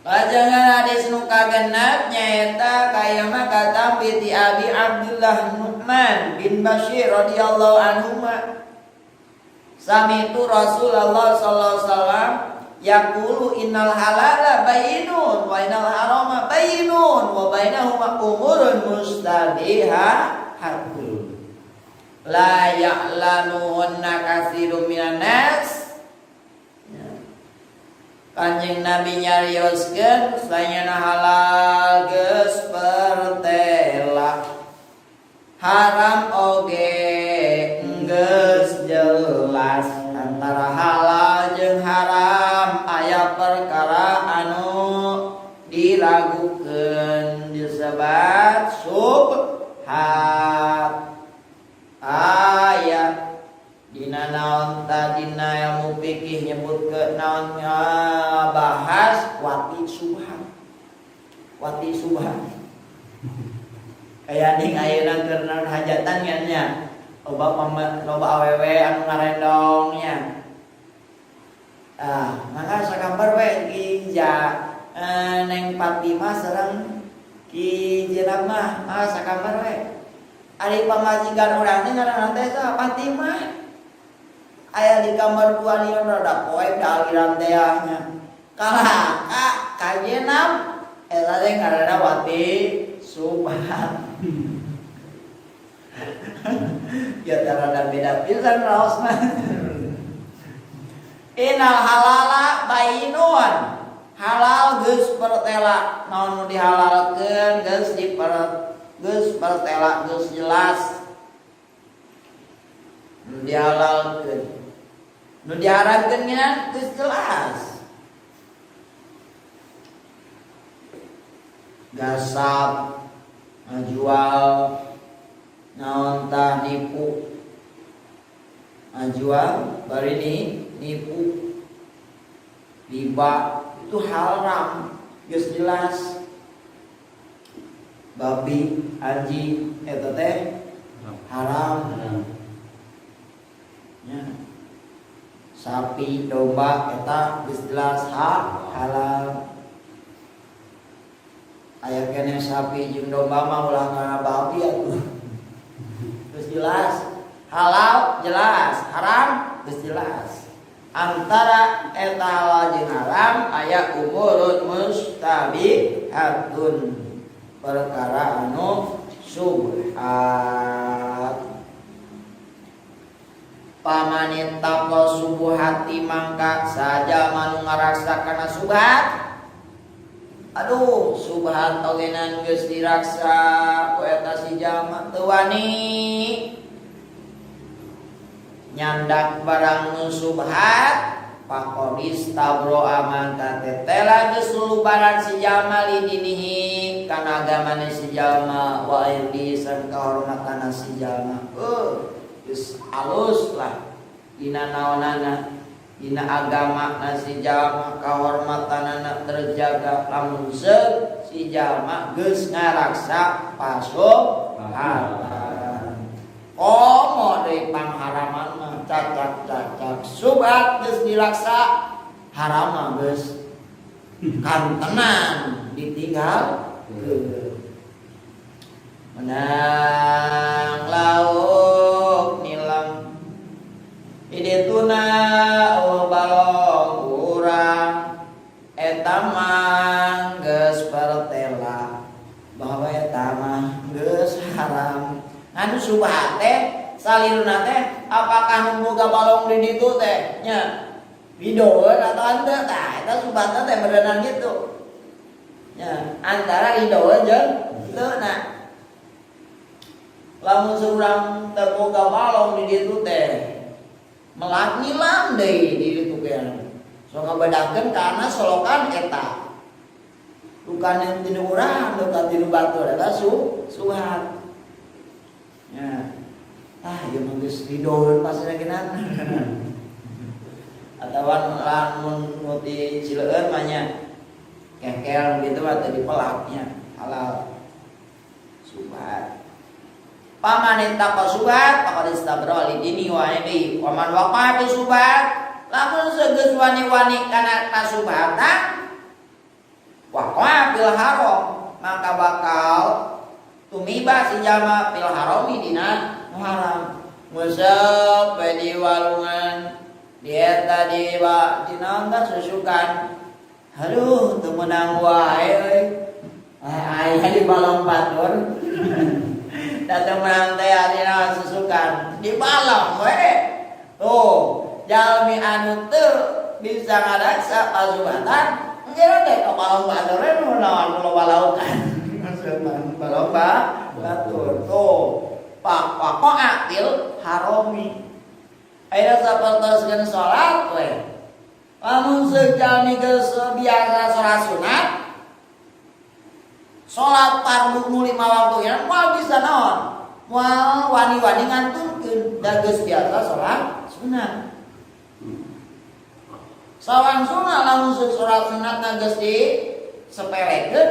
Lajengan hadis nu kagenep nyaeta kaya mah katampi ti Abi Abdullah Nu'man bin Bashir radhiyallahu anhuma. Sami'tu Rasulullah sallallahu alaihi wasallam yaqulu innal halala bayyinun wa innal harama bayyinun wa bainahuma umurun mustabihatun. La ya'lamuhunna katsirun minan nas. Kanjeng Nabi nyarioskeun sanyana halal geus pertela, haram oge geus jelas. Antara halal jeung haram aya perkara anu diragukeun disebat subhat. Aya dina naon tadina ilmu fikih nyebut ke naon bahas wati subhat. Wati subhat. Kaya ning ayeuna keur naon hajatan nya. Loba loba awewe anu ngarendong nya. Ah, maka sakambar we ki ja Neng Fatimah sareng Ki Jenab mah, ah sakambar we. Ari pamajikan urang teh ngaranna teh saha? Fatimah. Aya di kamar dua lieur rada poek da aliran teh nya. Kalah ka Jenab eta teh ngaranna wati subhat. Ya rada beda pisan raosna. Innal halala bayyinun. Halal geus pertela, naon nu dihalalkeun geus diper geus pertela, geus jelas. Nu dihalalkeun. Nu diharamkeun nya geus jelas. Gasap, ngajual, naon tah nipu. Ngajual bari ni nipu. Riba itu haram, geus jelas. Babi, anjing eta teh haram. Ya. Sapi, domba eta geus jelas halal. Aya keneh sapi jeung domba mah ulah kana babi atuh. Geus jelas, halal jelas, haram geus jelas. Antara eta halal jeung haram aya umurun mustabihatun, perkara anu subhat. Pamanita subuhati mangka saja manu ngaraksa kana subhat. Aduh, subhat ogenan geus diraksa ku eta si jalma teu wani nyandak barang nu subhat. Faqadis tabro'a mangka tetela geus lulubaran si jalma lidinihi kana agamane si jalma wa irdi sareng kahormatana si jalma. Geus alus lah dina naonana, dina agama na si jalma, kahormatanana terjaga lamun seug si jalma geus ngaraksa pasubhatan. Komo deui pangharaman mah cacak-cacak subhat geus diraksa, haram mah geus kantenan ditinggalkeun. Menang lauk nilam di dituna oh balong urang eta mah geus pertela bahwa eta mah geus haram. Anu subhat teh saliruna teh apakah nu boga balong di ditu teh nya ridoeun atau henteu, tah eta subhatna teh berenang gitu nya antara ridoeun jeung henteu. Na lamun seurang teu boga balong di ditu teh melak nyilam deui di ditu ge so ngabedakeun kana solokan eta bukan yang tinu urang bukan tinu batur eta subhat. Ya. Ah, ieu mah geus ridoeun pasina geunaan. Atawa lamun nu ti Cileun mah nya kekel gitu mah teu dipelaknya halal. Subhat. Paman ittaqa subhat faqad istabra li dini wa irdi wa man waqa'a fi subhat lamun segeus wani-wani kana kasubhatan fil haram, maka bakal tumiba si jalma fil harami dina nu haram. Nguseup we di walungan, di eta di di naon tah, susukan. Aduh, teu meunang wae euy. Aya di balong batur. Da teu meunang teh dina susukan, di balong we. Tuh, jalmi anu teu bisa ngadaksa pasubatan, ngira teh ka balong batur we nu naon, loba laukan. Balong batur. Tuh, pak waqa'a fil harami. Ayeuna sapertoskeun salat we. Lamun sejalmi geus biasa salat sunat, salat fardu nu 5 waktu ya moal bisa naon? Moal wani-wani ngantunkeun, da geus biasa salat sunat. Sawangsuna lamun salat sunat geus di sepelekeun,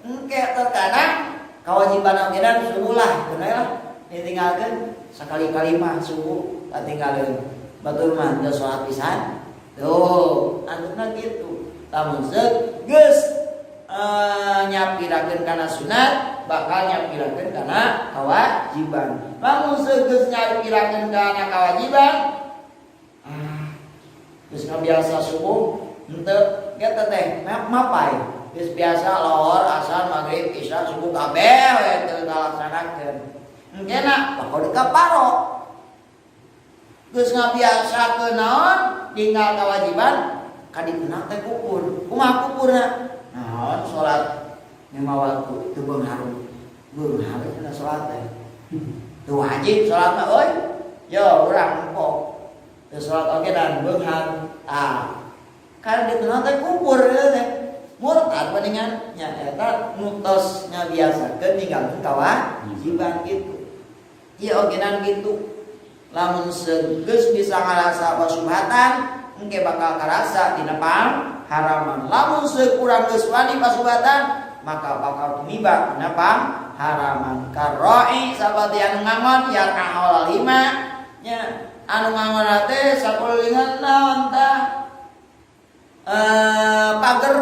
engke terkadang kewajiban ogenan subuh lah, bener lah ditinggalkeun sakali-kali mah subuh katinggalkeun. Batur mah geus salat pisan. Tuh, antupna kitu. Lamun seuk geus nyapirakeun kana sunat, bakal nyapirakeun kana kewajiban. Lamun seuk geus nyapirakeun kana kewajiban, ah, geus biasa subuh henteu kitu teh mapai. Geus biasa lohor, asar, maghrib, isya, subuh kabeh we teu kalaksanakeun. Engkena bakal dikaparo. Geus ngabiasakeun naon, tinggal kewajiban kadituna teh kupur. Kumaha kupurna? Naon, salat 5 waktu teu beunghar. Beunghar cenah salat teh. Teu wajib salat mah euy. Yo urang empok. Teu salat oge dan beunghar. Ah. Kan dituna teh kupur teh. Murtad mendingan nya eta nu tos ngabiasakeun ninggalkeun kewajiban gitu. Ieu ogenan gitu. Lamun geus bisa ngarasa pasubhatan, engke bakal karasa dina haraman. Lamun sekurang geus wani pasubhatan, maka bakal tumiba dina haraman. Karra'i saperti anu ngangon, yar'a haulal hima nya, anu ngangon teh sakulilingan naon tah, pager,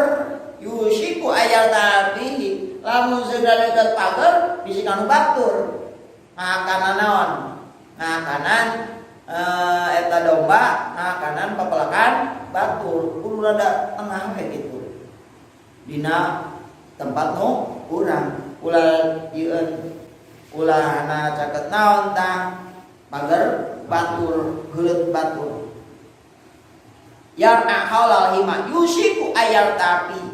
yusyiku ayyarta'a fihi, lamun segera deket pager bisi kanu batur ngakanan naon, ngakanan eta domba, ngakanan pepelakan batur. Kudu rada tengah we gitu dina tempat nu urang, ulah dieun, ulah na caket naon tah, pager batur, heuleut batur. Yar'a haulal hima yusyiku ayyarta'a fihi.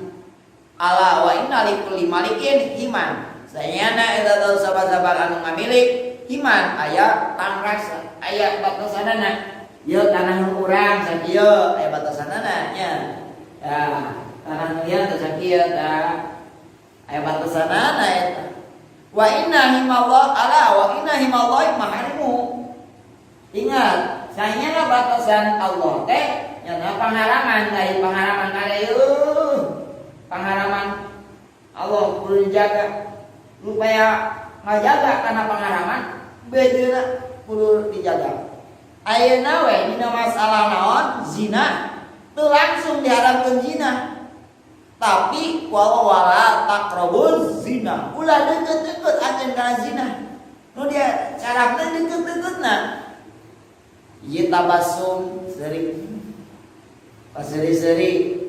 Ala wa inna likulli malikin himan. Sayana eta tau saban-saban anu ngamilik himan aya pangrasa, aya batasanana. Ieu tanah nu urang sakieu, aya batasanana nya. Ya, tanah nu ieu teh sakieu tah. Aya batasanana eta. Wa inna himallah, ala wa inna himallah maharimu. Ingat, sayana batasan Allah teh nya pangharaman, lain pangharaman kada ieu. Pangharaman Allah kudu dijaga. Supaya ngajaga karena pangharaman bejeuna kudu dijaga. Ayeuna we dina masalah naon, zina teu langsung diharamkeun zina. Tapi wala taqrabuz zina. Ulah deket-deket anjeun kana zina. Nu dia carana deket-deketna. Ieu tabasum seri. Pas seri-seri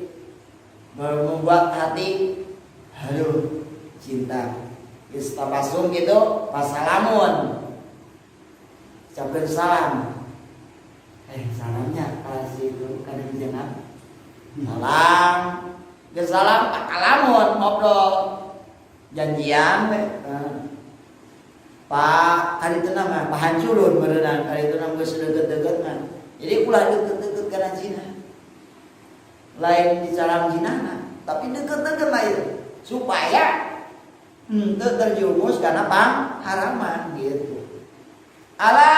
membuat hati aduh cinta. Geus tabasum gitu, pas salamun. Ucapkeun salam. Salamnya kasih itu kadang jenap. Salam. Geus salam pakalamun ngobrol. Janjian we. Pak kali itu nama pahancurun berenang kali itu nama geus deket-deket mah. Jadi ulah deket-deket kana zina. Lain bicara zina, tapi deket-deket lah itu supaya henteu terjerumus karena haraman gitu. Ala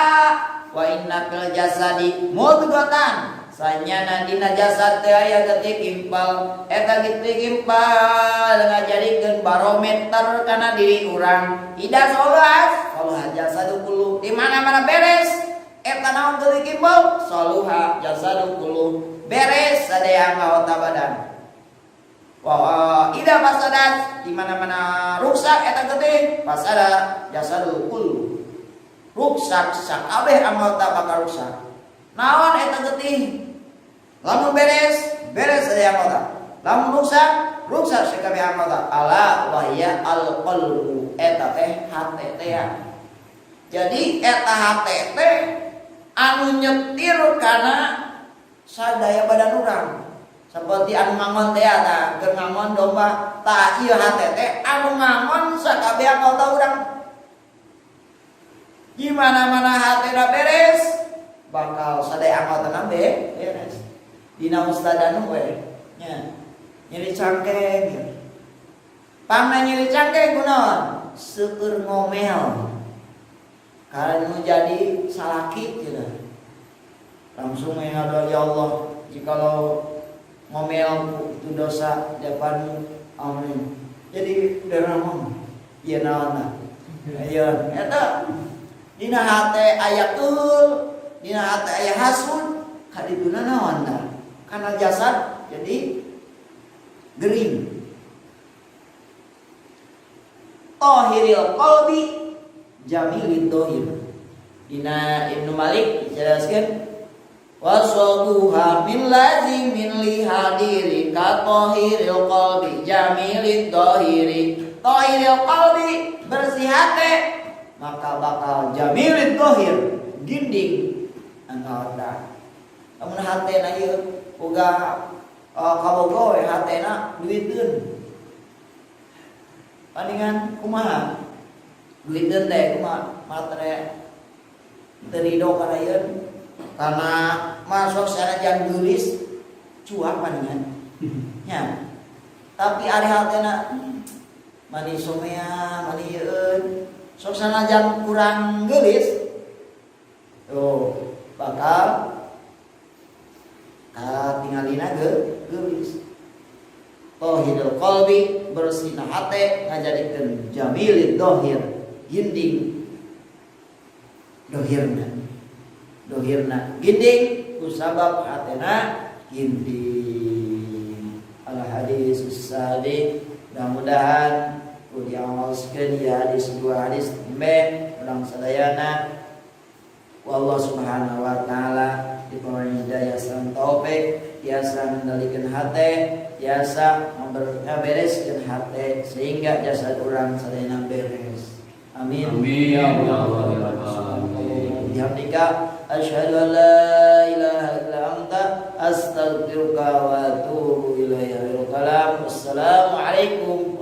wa inna fil jasadi mudghatan. Sanyana dina jasad teh aya getih kimpal, eta getih kimpal ngajadikeun barometer kana diri urang. Idza sholuhat sholuha jasadu kullu, di mana-mana beres eta naon, getih kimpal, sholuha jasadu kullu, beres sadaya anggota badan. Wa idza fasadat, di mana-mana ruksak eta getih, fasada jasadul kullu. Ruksak sakabeh anggota bakal rusak. Naon eta getih? Lamun beres, beres sadaya anggota. Lamun ruksak, ruksak sakabeh anggota. Ala wahya al qalbu, eta teh hate teh ya. Jadi eta hate teh anu nyetir kana sadaya badan urang. Seperti anu ngangon teh tah, keur ngangon domba, tah ieu hate teh anu ngangon sakabeh anggota urang. Di mana-mana hatena beres, bakal sadaya anggotana beres. Dina ustadanu we nya. Nyeri cangkeng. Pangna nyeri cangkeng kunaon? Seueur ngomel. Kalau jadi salaki gitu. Langsung menghadap ya Allah, jikalau ngomelku itu dosa di depanmu, amin. Jadi ngomong, ieu naon tah? Ayo, eta dina hate aya keul, dina hate aya hasud, kadituna naon tah? Karena jasad jadi gering. Tahiril qalbi jamilid dohir. Dina Ibnu Malik dijelaskan wasabuha min lazimin li hadiri ka tahiril qalbi jamilid dohiri. Tahiril qalbi bersih hati maka bakal jamilid dohir ginding anggota. Lamun hatena ieu boga kabogo we hatena duiteun. Palingan kumaha? Duiteun teh kumaha? Matre teu ridho kana ieu karena masuk sanajan geulis cuak palingan. Nya. Tapi ari hatena mani somea, mani yeun. Sok sanajan kurang geulis tuh bakal katingalina geulis. Tauhidul qalbi bersihna hate ngajadikeun jamilid dohir ginding dohirna dohirna ginding kusabab hatena ginding. Al hadis sadi, mudah-mudahan ku diamalkeun ya hadis dua hadis embe urang sadayana. Wallahu subhanahu wa ta'ala diparingi hidayah sareng taufik tiasa mengendalikan hate, tiasa ngabereskeun hate sehingga jasad urang sadayana beres. Amin. Amin. Ya Allah ya Rabbal alamin. Bihamdika asyhadu an la ilaha illa anta astaghfiruka wa atubu ilaika. Wassalamualaikum.